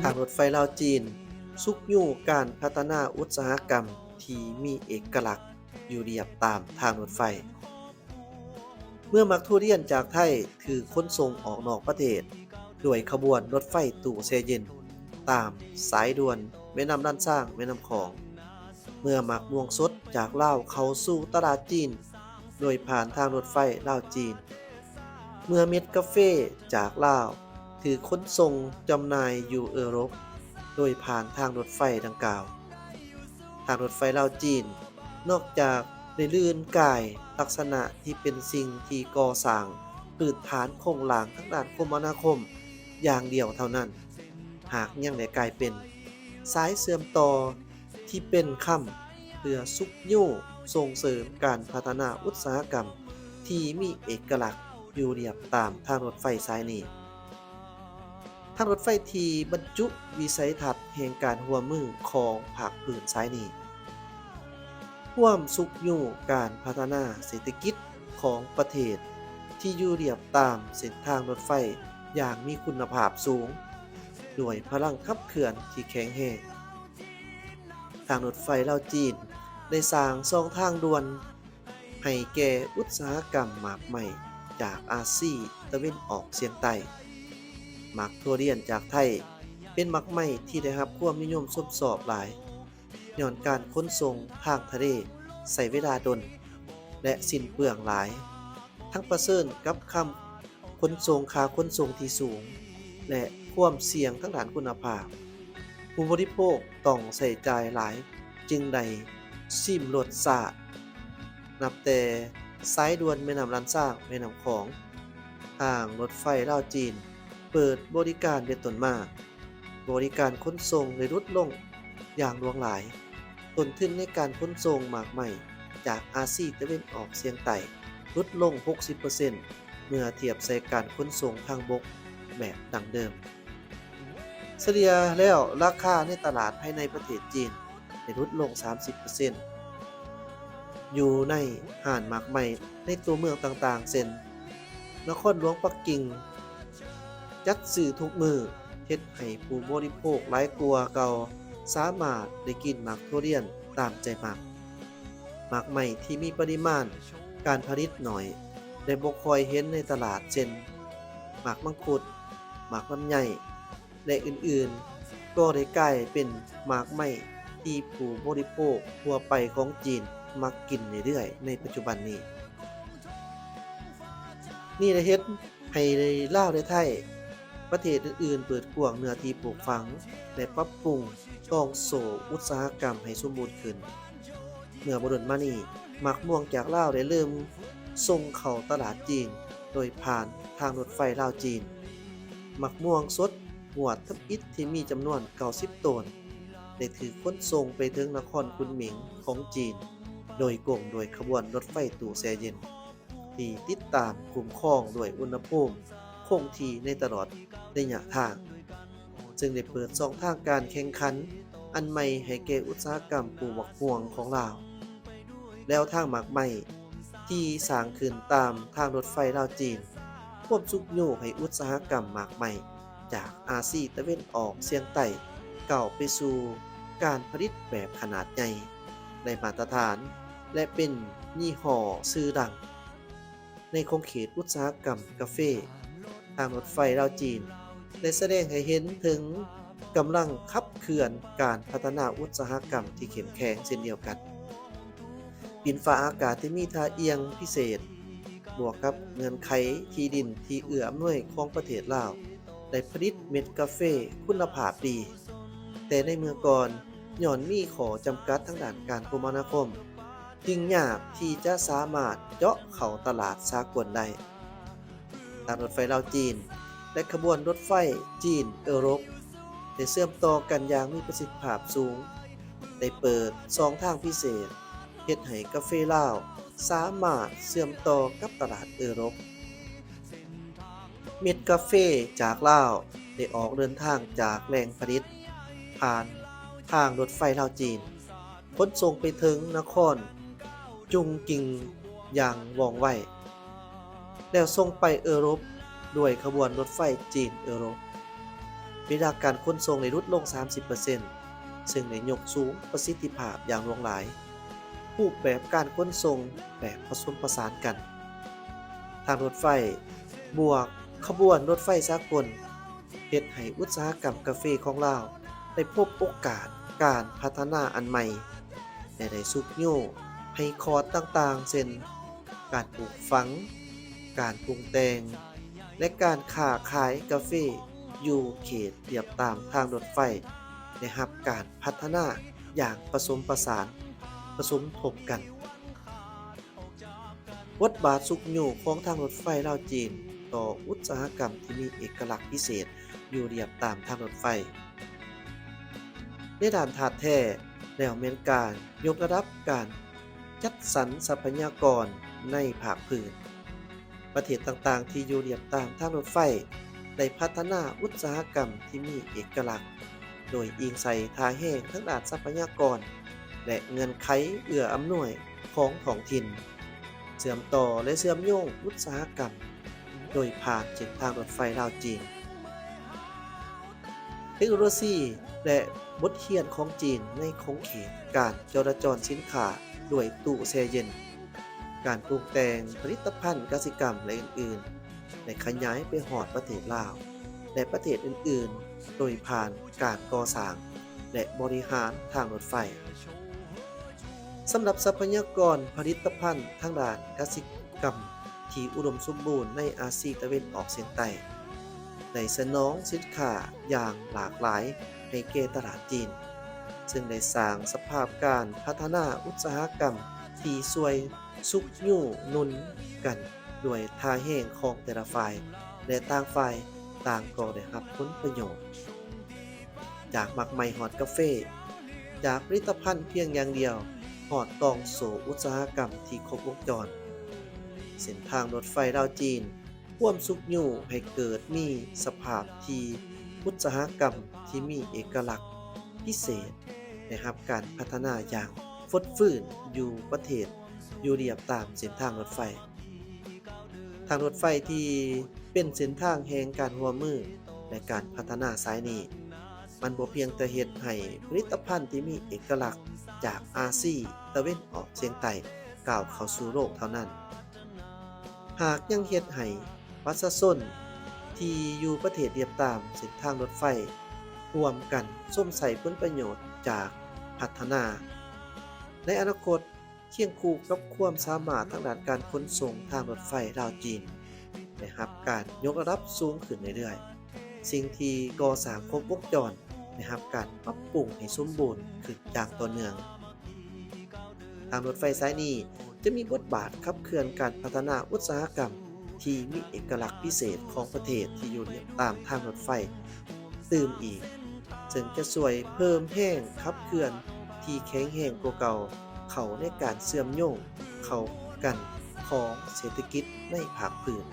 ທາງລົດໄຟລາວ-ຈີນ ຊຸກຍູ້ການພັດທະນາອຸດສາຫະກຳທີ່ມີເອກະລັກຢູ່ລຽບຕາມທາງລົດໄຟ. ເມື່ອໝາກທຸລຽນຈາກໄທຖືກຂົນສົ່ງອອກນອກປະເທດ ດ້ວຍຂະບວນລົດໄຟຕູ້ແຊ່ເຢັນ ຕາມສາຍດ່ວນແມ່ນ້ຳລຳຊາງ ແມ່ນ້ຳຂອງ, ເມື່ອໝາກມ່ວງສົດຈາກລາວເຂົ້າສູ່ຕະຫຼາດຈີນ ໂດຍຜ່ານທາງລົດໄຟລາວ-ຈີນ, ເມື່ອເມັດກາເຟຈາກລາວຖືກຂົນສົ່ງຈຳໜ່າຍຢູ່ເອີຣົບ ໂດຍຜ່ານທາງລົດໄຟດັ່ງກ່າວ. ທາງລົດໄຟລາວ-ຈີນ ນອກຈາກໄດ້ລື່ນກາຍລັກສະນະທີ່ເປັນສິ່ງທີ່ກໍ່ສ້າງພື້ນຖານໂຄງລ່າງທາງດ້ານຄົມມະນາຄົມຢ່າງດຽວເທົ່ານັ້ນ, ຫາກຍັງໄດ້ກາຍເປັນສາຍເຊື່ອມຕໍ່ທີ່ເປັນຄຳ ເພື່ອຊຸກຍູ້ສົ່ງເສີມການພັດທະນາອຸດສາຫະກຳທີ່ມີເອກະລັກຢູ່ລຽບຕາມທາງລົດໄຟສາຍນີ້. ທາງລົດໄຟທີ່ບັນຈຸວິໄສທັດແຫ່ງການຮ່ວມມືຂອງພາກພື້ນສາຍນີ້ ຮ່ວມຊຸກຍູ້ການພັດທະນາເສດຖະກິດຂອງປະເທດທີ່ຢູ່ລຽບຕາມເສັ້ນທາງລົດໄຟຢ່າງມີຄຸນນະພາບສູງ ດ້ວຍພະລັງຂັບເຄື່ອນທີ່ແຂງແຮງ. ທາງລົດໄຟລາວ-ຈີນ ໄດ້ສ້າງຊ່ອງທາງດ່ວນໃຫ້ແກ່ອຸດສາຫະກຳໝາກໄມ້ຈາກອາຊີຕາເວັນອອກສຽງໃຕ້. ໝາກຖົ່ວລຽນຈາກໄທ ເປັນໝາກໄມ້ທີ່ໄດ້ຮັບຄວາມນິຍົມຊົມຊອບຫຼາຍ ຍ້ອນການຂົນສົ່ງທາງທະເລໃຊ້ເວລາດົນ ແລະ ສິ້ນເປືອງຫຼາຍ, ທັງປະເຊີນກັບຄ່າຂົນສົ່ງ, ຄ່າຂົນສົ່ງທີ່ສູງ ແລະ ຄວາມສ່ຽງທາງດ້ານຄຸນນະພາບ. ຜູ້ບໍລິໂພກຕ້ອງໃຊ້ຈ່າຍຫຼາຍຈຶ່ງໄດ້ຊິມລົດຊາດ. ນັບແຕ່ສາຍດ່ວນແມ່ນ້ຳລຳຊາງ ແມ່ນ້ຳຂອງ, ທາງລົດໄຟລາວ-ຈີນ ເປີດບໍລິການເປັນຕົ້ນມາ, ບໍລິການຂົນສົ່ງໄດ້ຫຼຸດລົງຢ່າງຫຼວງຫຼາຍ. ຕົ້ນທຶນໃນການຂົນສົ່ງໝາກໄມ້ຈາກອາຊີຕາເວັນອອກສຽງໃຕ້ຫຼຸດລົງຫົກສິບເປີເຊັນ ເມື່ອທຽບໃສ່ການຂົນສົ່ງທາງບົກແບບດັ້ງເດີມ. ສະເລ່ຍແລ້ວ, ລາຄາໃນຕະຫຼາດພາຍໃນປະເທດຈີນໄດ້ຫຼຸດລົງສາມສິບເປີເຊັນ. ຢູ່ໃນຮ້ານໝາກໄມ້ໃນຕົວເມືອງຕ່າງໆ ເຊັ່ນ ນະຄອນຫຼວງປັກກິ່ງ ຈັດຊື້ທຸກມື້ ເຮັດໃຫ້ຜູ້ບໍລິໂພກຫຼາຍກວ່າເກົ່າສາມາດໄດ້ກິນໝາກຖົ່ວລຽນຕາມໃຈມັກ. ໝາກໄມ້ທີ່ມີປະລິມານການຜະລິດໜ້ອຍ ແລະ ບໍ່ຄ່ອຍເຫັນໃນຕະຫຼາດ ເຊັ່ນ ໝາກມັງຄຸດ, ໝາກລຳໄຍ ແລະ ອື່ນໆ ກໍໄດ້ກາຍເປັນໝາກໄມ້ທີ່ຜູ້ບໍລິໂພກທົ່ວໄປຂອງຈີນມັກກິນເລື້ອຍໆໃນປັດຈຸບັນນີ້. ນີ້ໄດ້ເຮັດໃຫ້ລາວ ແລະ ໄທ ປະເທດອື່ນໆ ເປີດກວ້າງເນື້ອທີ່ປູກຝັງ ແລະ ປັບປຸງກອງໂສ້ອຸດສາຫະກຳໃຫ້ສົມບູນຂຶ້ນ. ເມື່ອບໍ່ດົນມານີ້, ໝາກມ່ວງຈາກລາວໄດ້ເລີ່ມສົ່ງເຂົ້າຕະຫຼາດຈີນ ໂດຍຜ່ານທາງລົດໄຟລາວ-ຈີນ. ໝາກມ່ວງສົດງວດທຳອິດທີ່ມີຈຳນວນເກົ້າສິບໂຕນ ໄດ້ຖືກຂົນສົ່ງໄປເຖິງນະຄອນຄຸນໝິງຂອງຈີນ ໂດຍກົງໂດຍຂະບວນລົດໄຟຕູ້ແຊ່ເຢັນ ທີ່ຕິດຕາມຄຸ້ມຄອງດ້ວຍອຸນຫະພູມຄົງທີ່ໃນຕະຫຼອດໄລຍະທາງ, ຊຶ່ງໄດ້ເປີດຊ່ອງທາງການແຂ່ງຂັນອັນໃໝ່ໃຫ້ແກ່ອຸດສາຫະກຳປູກໝາກມ່ວງຂອງລາວ. ແລວທາງໝາກໄມ້ທີ່ສ້າງຂຶ້ນຕາມທາງລົດໄຟລາວ-ຈີນ ຮ່ວມຊຸກຍູ້ໃຫ້ອຸດສາຫະກຳໝາກໄມ້ ຈາກອາຊີຕາເວັນອອກສຽງໃຕ້ ກ້າວໄປສູ່ການຜະລິດແບບຂະໜາດໃຫຍ່, ໄດ້ມາດຕະຖານ ແລະ ເປັນຍີ່ຫໍ້ຊື່ດັງໃນຂົງເຂດອຸດສາຫະກຳກາເຟ. ທາງລົດໄຟລາວ-ຈີນ ໄດ້ສະແດງໃຫ້ເຫັນເຖິງກຳລັງຂັບເຄື່ອນການພັດທະນາອຸດສາຫະກຳທີ່ເຂັ້ມແຂງເຊັ່ນດຽວກັນ. ດິນຟ້າອາກາດທີ່ມີທ່າອ່ຽງພິເສດ ບວກກັບເງື່ອນໄຂທີ່ດິນທີ່ເອື້ອອຳນວຍຂອງປະເທດລາວ ໄດ້ຜະລິດເມັດກາເຟຄຸນນະພາບດີ, ແຕ່ໃນເມື່ອກ່ອນ ຍ້ອນມີຂໍ້ຈຳກັດທາງດ້ານການຄົມມະນາຄົມ, ຈຶ່ງຍາກທີ່ຈະສາມາດເຈາະເຂົ້າຕະຫຼາດສາກົນໄດ້. ທາງລົດໄຟລາວ-ຈີນ ແລະ ຂະບວນລົດໄຟຈີນ-ເອີຣົບ ໄດ້ເຊື່ອມຕໍ່ກັນຢ່າງມີປະສິດທິພາບສູງ, ໄດ້ເປີດຊ່ອງທາງພິເສດ ເຮັດໃຫ້ກາເຟລາວສາມາດເຊື່ອມຕໍ່ກັບຕະຫຼາດເອີຣົບ. ເມັດກາເຟຈາກລາວໄດ້ອອກເດີນທາງຈາກແຫຼ່ງຜະລິດ ຜ່ານທາງລົດໄຟລາວ-ຈີນ, ຂົນສົ່ງໄປເຖິງນະຄອນຈຸງກິງຢ່າງວ່ອງໄວ, ແລ້ວສົ່ງໄປເອີຣົບດ້ວຍຂະບວນລົດໄຟຈີນເອີຣົບ. ເວລາການຂົນສົ່ງໄດ້ຫຼຸດລົງສາມສິບເປີເຊັນ ເຊິ່ງໄດ້ຍົກສູງປະສິດທິພາບຢ່າງຫຼວງຫຼາຍ. ຮູບແບບການຂົນສົ່ງແບບປະສົມປະສານກັນ. ທາງລົດໄຟບວກຂະບວນລົດໄຟສາກົນ ເຮັດໃຫ້ອຸດສາຫະກຳກາເຟຂອງລາວໄດ້ພົບໂອກາດການພັດທະນາອັນໃໝ່ ແລະ ໄດ້ຊຸກຍູ້ໃຫ້ຂອດຕ່າງໆ ເຊັ່ນ ການປູກຝັງ, ການປຸງແຕ່ງ ແລະ ການຄ້າຂາຍກາເຟຢູ່ເຂດລຽບຕາມທາງລົດໄຟ ໄດ້ຮັບການພັດທະນາຢ່າງປະສົມປະສານ, ປະສົມທົບກັນ. ບົດບາດຊຸກຍູ້ຂອງທາງລົດໄຟລາວຈີນຕໍ່ອຸດສາຫະກຳທີ່ມີເອກະລັກພິເສດຢູ່ລຽບຕາມທາງລົດໄຟ ໃນດ້ານທາດແທ້ແລ້ວແມ່ນການຍົກລະດັບການຈັດສັນຊັບພະຍາກອນໃນພາກພື້ນ. ປະເທດຕ່າງໆທີ່ຢູ່ລຽບຕາມທາງລົດໄຟໄດ້ພັດທະນາອຸດສາຫະກຳທີ່ມີເອກະລັກ ໂດຍອີງໃສ່ທ່າແຮງທາງດ້ານຊັບພະຍາກອນ ແລະ ເງື່ອນໄຂເອື້ອອຳນວຍຂອງທ້ອງຖິ່ນ, ເຊື່ອມຕໍ່ ແລະ ເຊື່ອມໂຍງອຸດສາຫະກຳໂດຍຜ່ານເສັ້ນທາງລົດໄຟລາວຈີນ. ເທັກໂນໂລຊີ ແລະ ບົດຮຽນຂອງຈີນໃນຂົງເຂດການຈໍລະຈອນສິນຄ້າດ້ວຍຕູ້ແຊ່ເຢັນ, ການປຸງແຕ່ງຜະລິດຕະພັນກະສິກຳ ແລະ ອື່ນໆ ໄດ້ຂະຫຍາຍໄປຮອດປະເທດລາວ ແລະ ປະເທດອື່ນໆ ໂດຍຜ່ານການກໍ່ສ້າງ ແລະ ບໍລິຫານທາງລົດໄຟ. ສຳລັບຊັບພະຍາກອນຜະລິດຕະພັນທາງດ້ານກະສິກຳທີ່ອຸດົມສົມບູນໃນອາຊີຕາເວັນອອກສຽງໃຕ້ ໄດ້ສະໜອງສິນຄ້າຢ່າງຫຼາກຫຼາຍໃຫ້ແກ່ຕະຫຼາດຈີນ, ເຊິ່ງໄດ້ສ້າງສະພາບການພັດທະນາອຸດສາຫະກຳທີ່ຊ່ວຍຊຸກຍູ້ໜູນກັນດ້ວຍທ່າແຮງຂອງແຕ່ລະຝ່າຍ ແລະ ຕ່າງຝ່າຍຕ່າງກໍໄດ້ຮັບຜົນປະໂຫຍດ. ຈາກໝາກໄມ້ຮອດກາເຟ, ຈາກຜະລິດຕະພັນພຽງຢ່າງດຽວ ຮອດຕ່ອງໂສ້ອຸດສາຫະກຳທີ່ຄົບວົງຈອນ. ເສັ້ນທາງລົດໄຟລາວຈີນ ຮ່ວມຊຸກຍູ້ໃຫ້ເກີດມີສະພາບທີ່ອຸດສາຫະກຳທີ່ມີເອກະລັກພິເສດ ໄດ້ຮັບການພັດທະນາຢ່າງຟົດຟື້ນຢູ່ປະເທດ ຢູ່ລຽບຕາມເສັ້ນທາງລົດໄຟ. ທາງລົດໄຟທີ່ເປັນເສັ້ນທາງແຫ່ງການຮ່ວມມື ແລະ ການພັດທະນາສາຍນີ້ ມັນບໍ່ພຽງແຕ່ເຮັດໃຫ້ຜະລິດຕະພັນທີ່ມີເອກະລັກຈາກອາຊີຕາເວັນອອກສຽງໃຕ້ ກ້າວເຂົ້າສູ່ໂລກເທົ່ານັ້ນ, ຫາກຍັງເຮັດໃຫ້ປະຊາຊົນທີ່ຢູ່ປະເທດລຽບຕາມເສັ້ນທາງລົດໄຟ ຮ່ວມກັນຊົມໃຊ້ຜົນປະໂຫຍດຈາກພັດທະນາ. ໃນອະນາຄົດ, ຄຽງຄູ່ກັບຄວາມສາມາດທາງດ້ານການຂົນສົ່ງທາງລົດໄຟລາວຈີນ ໄດ້ຮັບການຍົກລະດັບສູງຂຶ້ນເລື້ອຍໆ, ສິ່ງທີ່ກໍ່ສ້າງຄົບວົງຈອນໄດ້ຮັບການປັບປຸງໃຫ້ສົມບູນຂຶ້ນຢ່າງຕໍ່ເນື່ອງ. ທາງລົດໄຟສາຍນີ້ຈະມີບົດບາດຂັບເຄື່ອນການພັດທະນາອຸດສາຫະກຳທີ່ມີເອກະລັກພິເສດຂອງປະເທດທີ່ຢູ່ລຽບຕາມທາງລົດໄຟຕື່ມອີກ, ເຊິ່ງຈະຊ່ວຍເພີ່ມແຮງຂັບເຄື່ອນທີ່ແຂງແຮງກວ່າເກົ່າເຂົ້າໃນການເຊື່ອມໂຍງເຂົ້າກັນຂອງເສດຖະກິດໃນພາກພື້ນ.